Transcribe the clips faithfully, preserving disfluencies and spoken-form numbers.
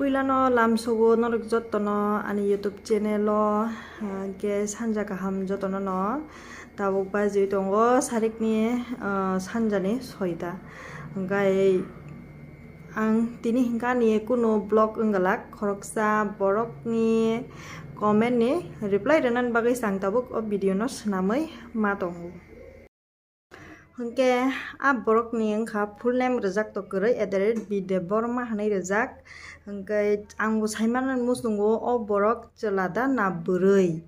Puilano lamsogo norok jotono ani YouTube channel o, ah, hwnkhe sanja kaham jotono no. Tabuk baijiwi tongo sarikni, ah, sanjani soita. Hwnkhe ang tini hwnkhe ani kunu vlog wngwlak, khoroksa borokni comment ni reply rwnani bagwi se ang tabuk o video no swnamwi ma tongo. Hwnkhe a borokni wngkha full name rwjak to kwrwi, at the rate B Debbarma hwnwi rwjak. Hwnkhe ang bo saimano muchungo o borok chwla da na bwrwi.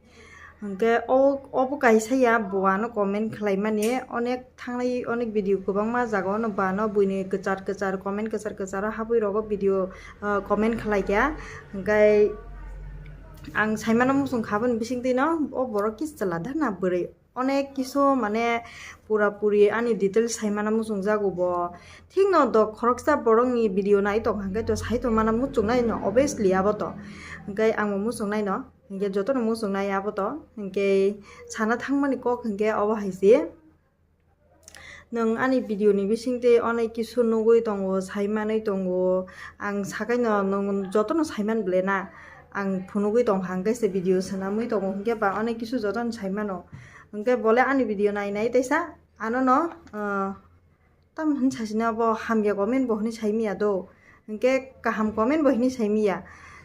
Hwnkhe o, obo kaisa ya bo ano comment khlaimani, onek thangnai onek video kwbangma jagao no bo ano buini kwchar kwchar comment kwchar kwcharo habwi rogo video, ah, comment khlaikha. Hwnkhe ang saimano muchung kha boni bisingtwi no o borok kis chwla da na bwrwi. Onek kisu mane pura puri ani details saimana muchungjago bo. Thikno do khoroksa borokni video nai tong hwnkhe to sai tongmana muchungnai no, obviously abo to. Hwnkhe ang bo muchungnai no, hwnkhe jotono muchungnai abo to. Hwnkhe sana thangmani kok hwnkhe obo hai se. Nwng ani video ni bisingtwi onek kisu nugwi tongo, saimanwi tongo. Ang sakaino nwng jotono saiman ble na. Ang phunugwi tongkha, hwnkhe se video swnamwi tongo, hwnkhe ba onek kisu jotono saimano. Hwnkhe bole ani video nai nai teisa ano no, ah, tam hwn sasino bo hamya comment bo hwnwi saimiya do. Hwnkhe kaham comment bo hwnwi saimiya.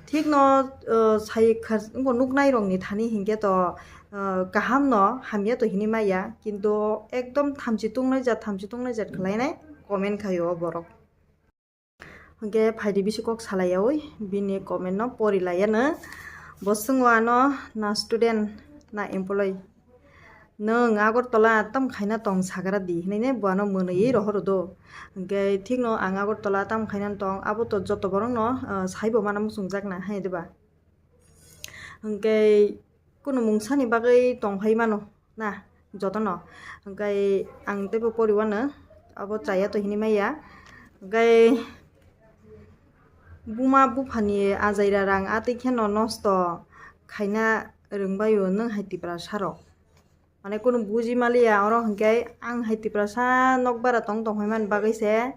Thikno, ah, sai khar-, wngkha nuknairokni thani hwnkhe to, ah, kaham no hamya to hwnwi maya. Kintu ekdom thamchi tungnai jat, thamchi tungnai jat khlainai comment khaio o borok. Hwnkhe phaidi bisi kok salaiyaui bini comment no pori laiyano. Bo swngo ano na student na employee. Nwng Agartala tam khaina tong sagra di hwnwi ne bo ano mwnwi rohoro do. Hwnkhe thikno ang Agartala tam khaina tong abo to joto borok no, ah, saibo mana muchungjak na hai diba. Hwnkhe kunu mungsani bagwi tongphai mano na jotono. Hwnkhe ang teibo poriwano abo chaya to hini maya. Hwnkhe buma buphani ajaira rang atwi kheno nosto khaina rwngbaio nwng hai Tiprasa rok. Mane kunu buji maliya oro hwnkhe ang hai Tiprasa nokbara tong tongphai mani bagwi se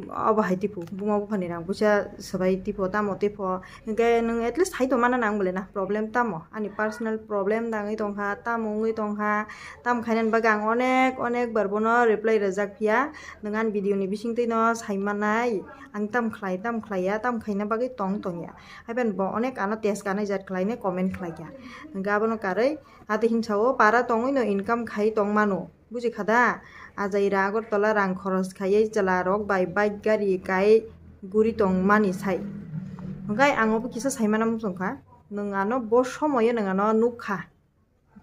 obo hai tipo buma buphani rang busa swbai tipo tamo tipo hwnkhe nwng at least hai tongmana nang bole na problem tamo ani personal problem dangwi tongkha tamo wngwi tongkha tamo khainani bagwi ang onek onek bar bono reply rwjak phiya nwng ani video ni bisingtwi no saimanai ang tam khlai tam khlaiya tam khaina bagwi tong tongya haiphano bo onek ano test kanai jat khlainai comment khlaikha hwnkhe abono karwi Ati hinsa o para tongwi no income khai tong mano, buji kha da? Ajaira Agartala rang khoros khaiwi chwla rok bai bike gari kai guri tong mani sai. Hwnkhe ang obo kisa sai mana muchung kha, nwng ano bo somoyo nwng ano nuk kha.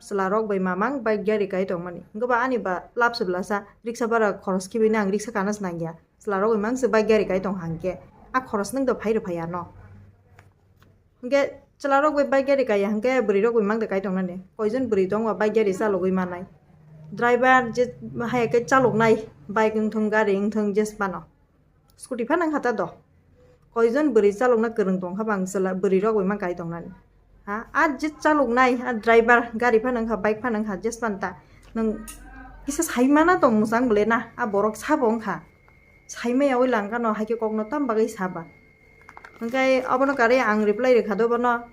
Chwla rok bai mamang bike gari kai tong mani. Hwnkhe ba ani ba lab se bwlasa riksa bara khoros khibi nang riksa kana se nang ya. Chwla rok bai mang se bike gari kai tong hang khe. A khoros nwng do phai rw phai ano. Hwnkhe chwla rok bai bike gari kaiya hwnkhe bwrwi rok bai mang de kai tong nani. Koijon bwrwi tong ba bike gari chalogwi manai. Driver je haya khe chaloknai bike wngthong gari wngthong jes phano. Scooty phano wngkha ta do. Koijon bwrwi chalokna kwrwng tong kha bang chwla bwrwi rok bai mang kai tong nani. Ha, a je chaloknai a driver gari phano wngkha bike phano wngkha jes phano ta. Nwng kisa sai mana tong mwchang bwle na a borok sabo wngkha. Saimaya ui langkano haikhe kokno tam bagwi saba. Hwnkhe abono karwi ang reply rwkha do bono,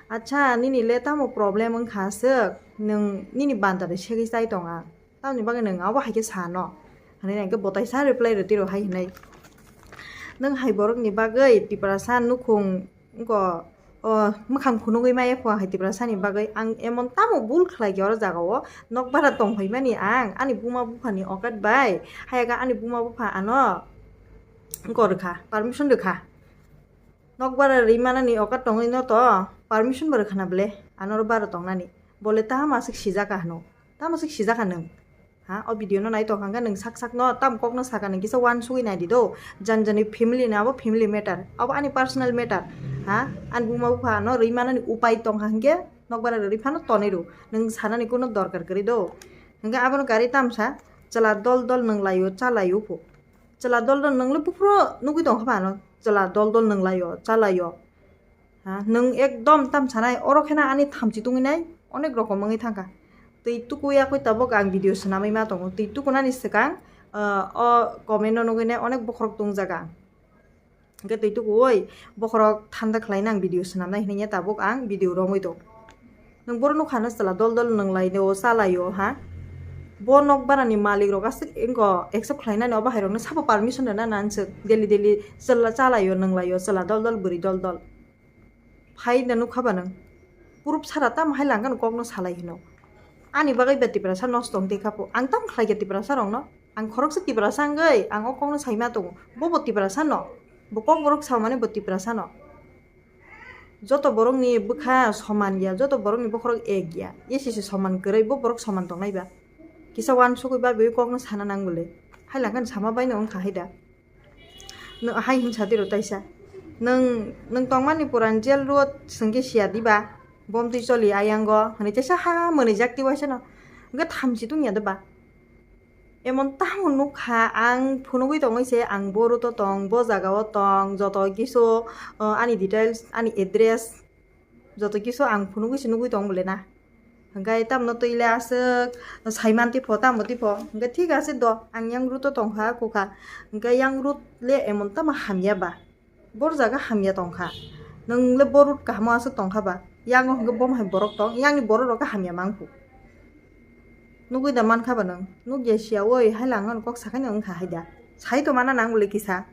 "Acha, nini le tamo problem wngkha aswk? Nwng nini banta de segwi chai tong ang. Tamoni bagwi nwng abo haikhe sano?" Hwnwi hwnkhe bwtaisa reply rw tiro hai hwnwi. Nwng hai borokni bagwi Tiprasa nukhung wngkho O, mwkhang phunugwi maya phuya hai Tiprasani bagwi ang emon tamo bul khlai khe oro jagao nokbara tongphaimani ang ani buma buphani okat bai. Hayaka ani buma bupha ano wngkor rwkha, permission rwkha. Nokbara rwi manani okat tongwi no to permission bo rwkha na bwle ano oro bara tongnani. Bole taham aswk sijak ka hwno? Tamo se sijak ka nwng? Ha, o video no nai tong kha nwng sak sak no tam kok no saka nwng kisa uansugwi nai di do. Jan jani family ni abo family matter. Abo ani personal matter. Ha, ani buma bupha no rwi manani upai tong kha hwnkhe nokbara rwi phano tonwi rw. Nwng sanani kuno dorkar kwrwi do. Hwnkhe abono karwi tamsa chwla dol dol nwng laio cha laio pho. Chwla dol dol nwng le buphuru nugwi tong kha ba ano chwla dol dol nwng laio cha laio. Ha, nwng ekdom tam sanai, oro kheno ani thamchi tungwi nai, onek rokom wngwi thangkha. Twi tukuya koi tabuk ang video swnamwi ma tongo. Twi tukunani swkang, ah, o comment no nugwi nai onek bokhorok tungjaga. Hwnkhe twi tukuwi bokhorok thanda khlaina ang video swnamnai hwnwi tabuk ang video romwi tong. Nwng bohrok nukha no chwla dol dol nwng lai o cha lai o ha. Bo nok barani malik rok aswk wngkha accept khlainani, obo hai rokno sabo permission rwna nan swk daily daily chwla cha lai o nwng lai o chwla dol dol bwrwi dol dol. Phai da nukha ba nwng. Proof sara tamo hai langkha no kok no salai hino. Ani bagwi ba Tiprasa nosto wng tei kha po. Ang tamo khlai kha Tiprasa rok no. Ang khoroksa Tiprasa wngwi ang o kok no saima tongo. Bo bo Tiprasa no. Bo kok borok samani bo Tiprasa no. Joto borok ni bwkha soman ya, joto borok ni bokhorok ek ya. Esi se soman kwrwi, bo borok soman tongnai ba. Kisa uansukwi ba bw kok no sana nang bwle. Hai langkha no sama bai no wngkha hai da. Nwng hai hwn sa tiro taisa. Nwng, nwng tongmani puran jail road swngkhe siya diba? Bom twi choli ayango hwnwi teisa ha mwnwijak twi waisa no. Hwnkhe thamchi tungya diba? Emon tamo nukha ang phunugwi tongwi se ang bo road o tong, bo jaga o tong, joto kisu, uh, ani details, ani address, joto kisu ang phunugwi se nugwi tong bole na. Hwnkhe tamno twi le aswk saiman tipho, tamo tipho. Hwnkhe thik ase do, ang yang road o tongkha, kukha. Hwnkhe yang road le emon tamo hamya ba. Bor jaga hamya tongkha. Nwng le bo road kahamo aswk tongkha ba. Yango hwnkhe bom hai borok tong, yangni borok rok khe hamya mangkhu. Nugwi da mankha ba nwng? Nukya siya oi, hai lang ano kok sakhai no wngkha hai da. Sai to mana nang bole kisa.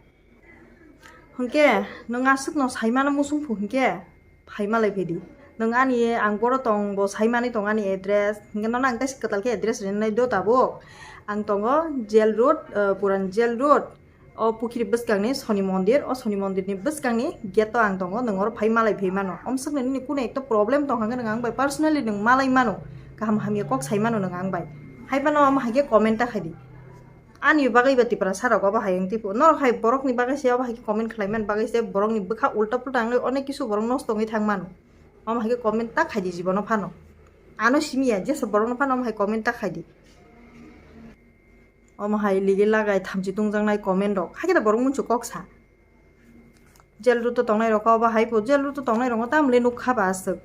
Hwnkhe nwng aswk no saimano muchung phu hwnkhe phai malai phedi. Nwng ani ang boro tong bo saimani tong ani address. Hwnkhe nono ang teisa kwtal khe address rinai do tabuk. Ang tongo jail road, uh, puran jail road. O pukhiri bwskangni Soni mondir, o Soni mondirni bwskangni gate o ang tongo, nwng oro phai malai phai mano. Omswkno nini kuno ekta problem tongkha hwnkhe nwng ang bai personally nwng malai mano. Kaham hamya kok sai mano nwng ang bai. Hai phano omo hai khe comment ta khai di. Ani bagwi ba Tiprasa rok obo hai wng twi phu. Norok hai borokni bagwi se obo hai khe comment khlai man bagwi se borokni bwkha ulta pulta wngwi onek kisu borok nosto wngwi thang mano. Omo hai khe comment ta khai di jibono phano. Ano simi ya jesa borokno phano omo hai comment ta khai di. Omo hai ligi lagai thamchi tungjaknai comment rok. Hai khe da borok munsuk kok sa. Jail road o tongnai rok obo hai pho, jail road o tongnai rok tamle nuk kha ba aswk.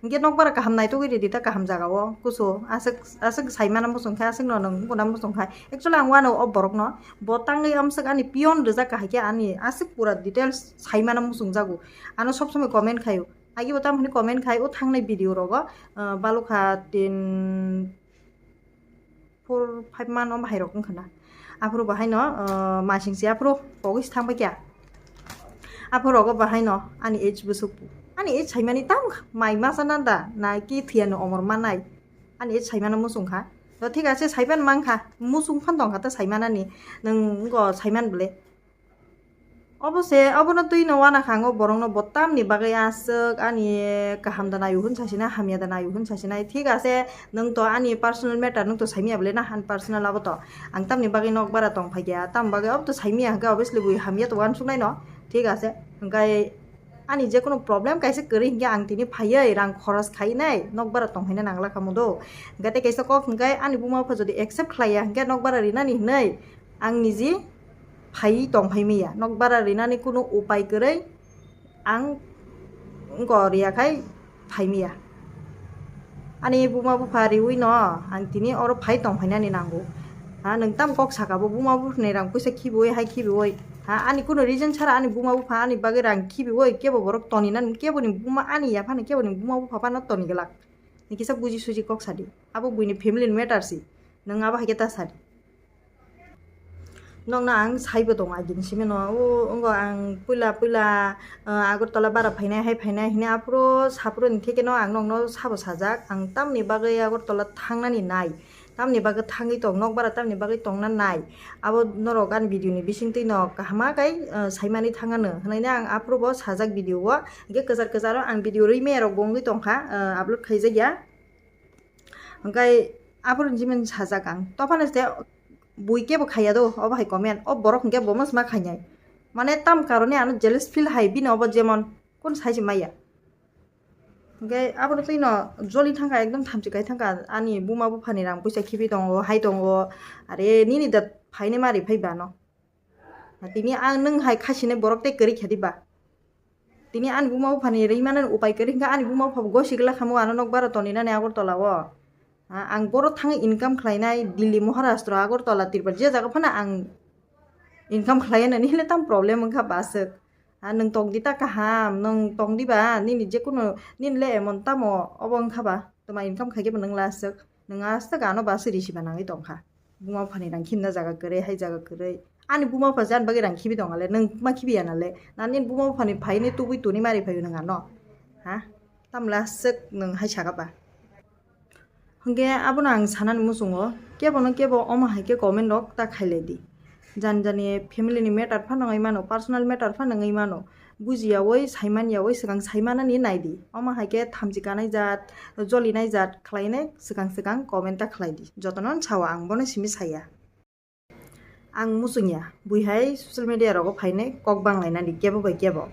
Hwnkhe nokbar kaham naitugwi ridi ta kaham jaga o kusu aswk aswk saimano muchung khe aswk no nwng wngkuna muchung kha. Actually ang uanw o borok no bo tangwi amswk ani peon rijak kha hai khe ani aswk pura details saimano muchung jago. Ano sob somoi comment khaio. Agi bo tamo hwnwi comment khai o thangnai video rogo, ah, balukha tin four five month o bahai rok wngkha na. Aphuru bahai no, ah, masing si aphuru pogwi si thang bai kya. Aphuru rogo bahai no ani age bwswk, ani age saimani tam mai masa na da na ki thwiya no omor manai. Ani age saimano muchung kha. To thik ase saipan mang kha. Muchung phan tong kha ta saimanani. Nwng go saiman bwle. Obo se, obono twi no uana kha ang o borok no bo tamni bagwi aswk ani kaham da naio hwn sasina, hamya da naio hwn sasina. Thik ase, nwng to ani personal matter, nwng to saimya bwle na, ani personal abo to. Ang tamni bagwi nok bara tong phai kha, tam bagwi obo to saimya hwnkhe obviously bui hamya to uansuknai no. Thik ase, hwnkhe ani je kono problem kaisa kwrwi hwnkhe ang tini phaiwi rang khoros khainai nok bara tong phaina nangla kha mudo. Hwnkhe tei kaisa kok hwnkhe ani buma bupha jodi accept khlaiya hwnkhe nok bara rinani hwnwi ang niji phaiwi tong phai maya, nok bara rinani kunu upai kwrwi ang wngko riya khai phai maya. Ani buma bupha riwi no ang tini oro phai tong phainani nango. Ha, nwng tam kok saka bo buma buphani rang puisa khibiwi hai khibiwi. Ha, ani kunu reason chara ani buma bupha ani bagwi rang khibiwi kebo borok toni nani, kebo ni buma ani yaphano kebo ni buma bupha phano toni glak. Ni kisa buji suji kok sadi. Abo buini family ni matter si. Nwng abo hai khe ta sadi. Nokno ang saibo tongo agini simi no. O, wngkha ang puila, puila, ah, Agartala bara phainai, hai phainai, hini aphuru, saphuru ni theke no ang nokno sabo sajak. Ang tamni bagwi Agartala thangnani nai. Tamni bagwi thangwi tong, nok bara tamni bagwi tongna nai. Abo norok ani video ni bisingtwi no kaham khe, ah, saimani thangano. Hwnwi ang aphuru bo sajak video o. Hwnkhe kwchar kwcharo ang video rwi maya rok bo wngwi tongkha, ah, upload khaijakya. Hwnkhe aphuru jimani sajak ang. Tophano se bui kebo khaiya do, obo hai comment. O borok hwnkhe bo mosma khainai. Mane tam karone ano jealous feel hai bini obo jemon kun sai se maya. Hwnkhe abono twino joli thangkha, ekdom thamchi kai thangkha. Ani buma buphani rang puisa khibi tongo, hai tongo. Are nini da phaini mari phai bano. Tini ang nwng hai khasini borok tei kwrwi kha diba? Tini ani buma buphani rwi manani upai kwrwi hwnkha, ani buma bupha bo gosi glak khamu ano nok bara toni nani Agartala o. Ha, ang boro thangwi income khlainai Delhi, Maharashtra, Agartala, Tripura je jaga phano ang income khlaiya nani hile tam problem wngkha baswk. Ha, nwng tong di ta kaham, nwng tong di ba, nini je kunu, nini le emon tamo obo wngkha ba, toma income khai khe bo nwng laswk, nwng aswk ano ba siri siba nangwi tongkha. Buma buphani rang khimna jaga kwrwi, hai jaga kwrwi. Ani buma bupha je ani bagwi rang khibi tong ale, nwng ma khibi ya nale? Na nini buma buphani phaini tubui tuni mari phaio nwng ano? Ha? Tamle aswk nwng hai saka ba? Hwnkhe abono ang sanani muchungo, kebono kebo omo hai khe comment rok ta khailai di. Jani jani family ni matter phano wngwi mano, personal matter phano wngwi mano. Bujiyawi, saimanyawi swkang saimanani nai di. Omo hai khe thamchi kanai jat, jolinai jat khlainai swkang swkang comment ta khlai di. Jotono sao ang bono simi saya. Ang muchungya, bui hai social media rogo phainai kok banglainani kebo bai kebo.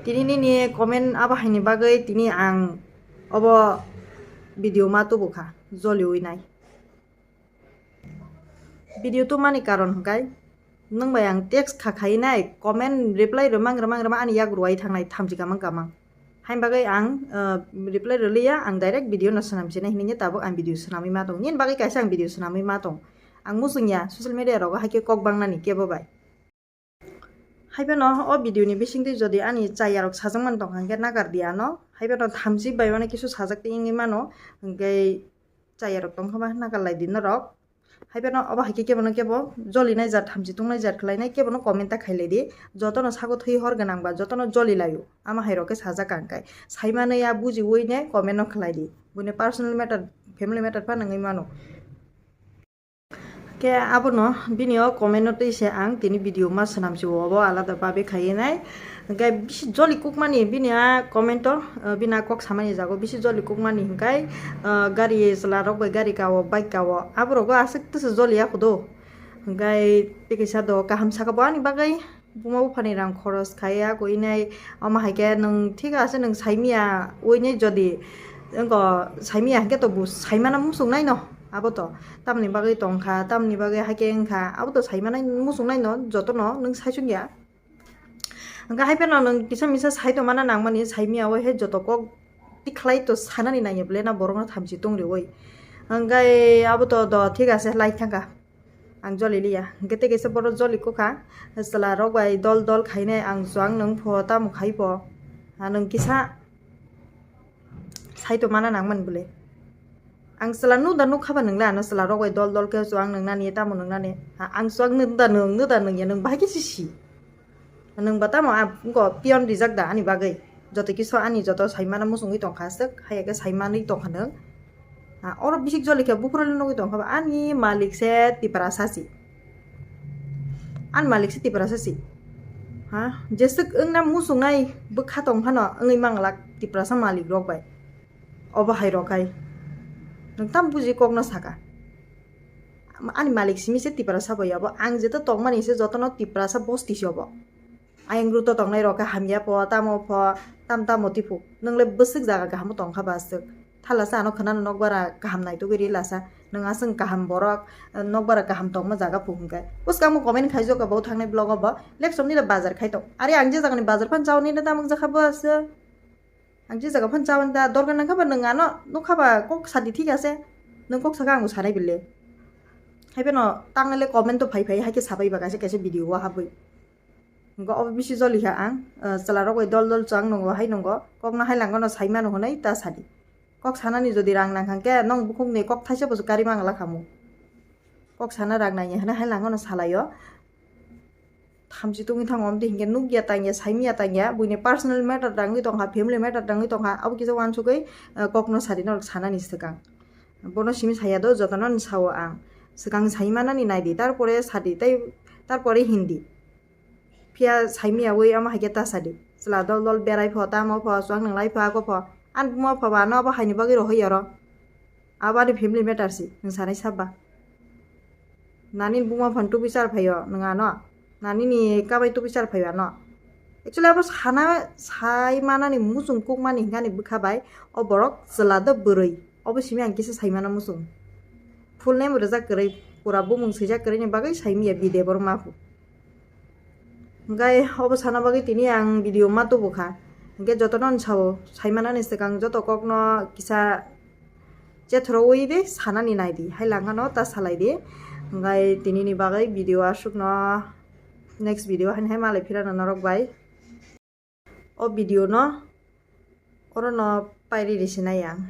Tini nini comment abo haini bagwi tini ang obo video ma tubukha, joliwi nai. Video tubumani karon hwnkhe nwng bai ang text kha khainai, comment reply rwmang rwmang rwmang ani yak ruwai thangnai thamchi kamang kamang. Haini bagwi ang, uh, reply rwliya, ang direct video no swnam sinai hinwi tabuk ang video swnamwi ma tong. Nini bagwi kaisa ang video swnamwi ma tong. Ang muchungya social media rogo hai khe kok bangnani kebo bai. Hai phano o video ni bisingtwi jodi ani chayarok sajakmani tongkha hwnkhe nagar di ano. Hai phano thamchi bai mano kisu sajak twi wngwi mano, hwnkhe chayarok tongkha ba nagar lai di norok. Hai phano obo hai khe kebono kebo jolinai jat, thamchi tungnai jat khlainai kebono comment ta khailai di. Jotono sago thwi hor gwnang ba jotono joli laio. Ama hai rok khe sajak ang kai. Saimanwi ya bujiwi ne comment no khlai di. Buini personal matter, family matter phano wngwi mano. Khe abono bini o comment no twi se ang tini video ma swnam si obo alada babe khaiwi nai. Hwnkhe bisi joli kukmani bini a comment o, uh, bini a kok samani jago bisi joli kukmani hwnkhe, uh, gari chwla rok bai gari kao, bike kao, aborok o aswk tisa joli ya khudo. Hwnkhe tei kaisa do kaham saka bo ani bagwi buma buphani rang khoros khaiya koi nai, omo hai khe nwng thik ase nwng saimiya oi nai jodi wngko saimiya hwnkhe to bo saimano muchung nai no abo to tamni bagwi tongkha, tamni bagwi hai khe wngkha abo to saimano muchung nai no jotono nwng saichung ya. Hwnkhe hai phano nwng kisa misa sai tongmana nangmani, saimiya o he joto kok tikhlai to sanani nangya ble na borokno thamchi tongriwi. Hwnkhe abo to do thik ase lai thangkha. Ang joli liya. Hwnkhe tei kaisa borok joli kukha. Chwla rok bai dol dol khainai ang chuang nwng pho tamo khai pho. Ha nwng kisa sai tongmana nangmani ble. Ang chwla nuk da nuk kha ba nwng le ano chwla rok bai dol dol khe chuang nwngnani tamo nwngnani. Ha, ang chuang nuk da nwng, nuk da nwng ya nwng bahai khe si si. Nwng ba tamo ang wngko pion rijak da ani bagwi? Joto kisu ani joto saimano muchungwi tongkha aswk, haiya khe saimanwi tongkha nwng. Ha, oro bisik joli khe buphuru le nugwi tongkha ba ani malik se Tiprasa si. Ani malik se Tiprasa si. Ha, jeswk wngna muchungnai bwkha tong phano wngwi manglak Tiprasa malik rok bai. Obo hai rok hai. Nwng tam buji kokno saka. Ani malik simi se Tiprasa bai obo. Ang jeto tongmani se jotono Tiprasa bosti se obo. Ayang ruto tongnai rok khe hamya pho, tamo pho, tam tamo tiphu. Nwng le bwswk jaga kaham tong kha ba aswk. Thala sa ano khwnano nokbara kaham naitugwi ri lasa. Nwng aswk kaham borok, nokbara kaham tongma jaga phu hwnkhe. Bwskang mo comment khaijok bo thangnai vlog o bo. Lepsom ni bazar khai tong. Are ang je jaga ni bazar phan chawi nini tamo wngjakha bo aswk. Ang je jaga phan chawi da dorkar nang kha ba nwng ano nuk kha ba kok sadi thik ase. Nwng kok saka ang sanai bile. Hai phano tangnai le comment to phai phai hai khe sabai ba kaisa kaisa video o habwi. Hwnkhe obo bisi joli kha ang, eh, chwla rok bai dol dol chwng nungo hai nungo, kokno hai langmano sai mano hwnwi ta sadi. Kok sanani jodi rang nang kha hwnkhe nong bukhukni kok thaisa boso kari mangala khamu. Kok sana rang nangya hwnwi hai langmano salaio. Thamchi tungwi thango, omtwi hinkhe nukya tangya, saimya tangya, buini personal matter tangwi tongkha, family matter tangwi tongkha, abo kisa uansugwi, eh, kokno sadi norok sanani swkang. Bono simi saya do, jotono ni sao ang. Swkang sai manani naidi, tarpore sadi, tei tarpore hindi. Phiya saimiyawi omo hai khe ta sadi. Chwla dol dol berai pho, tamo pho, chuak nwnglai pho, ako pho. Ani buma pho ba ano abo haini bagwi rohoi oro. Abo ani family matter si, nwng sanai saba. Nani buma phan tubi char phaio, nwng ano. Nani ni kabai tubi char phaio ano. Actually abo sana, sai manani muchung kukmani hinkhe ani bwkha bai, o borok chwla do bwrwi. Obo simi ang kisa sai mano muchung. Full name rijak kwrwi, pura bumung swijak kwrwini bagwi saimiya B Debbarma pho. Hwnkhe obo sana bagwi tini ang video ma tubu kha. Hwnkhe jotono ang sao, sai manani swkang joto kokno kisa chethorowi de sanani naidi, hai langano ta salaidi. Hwnkhe tinini bagwi video aswkno, next video haino hai malai phirano norok bai. O video no oro no pairi risi nai ang.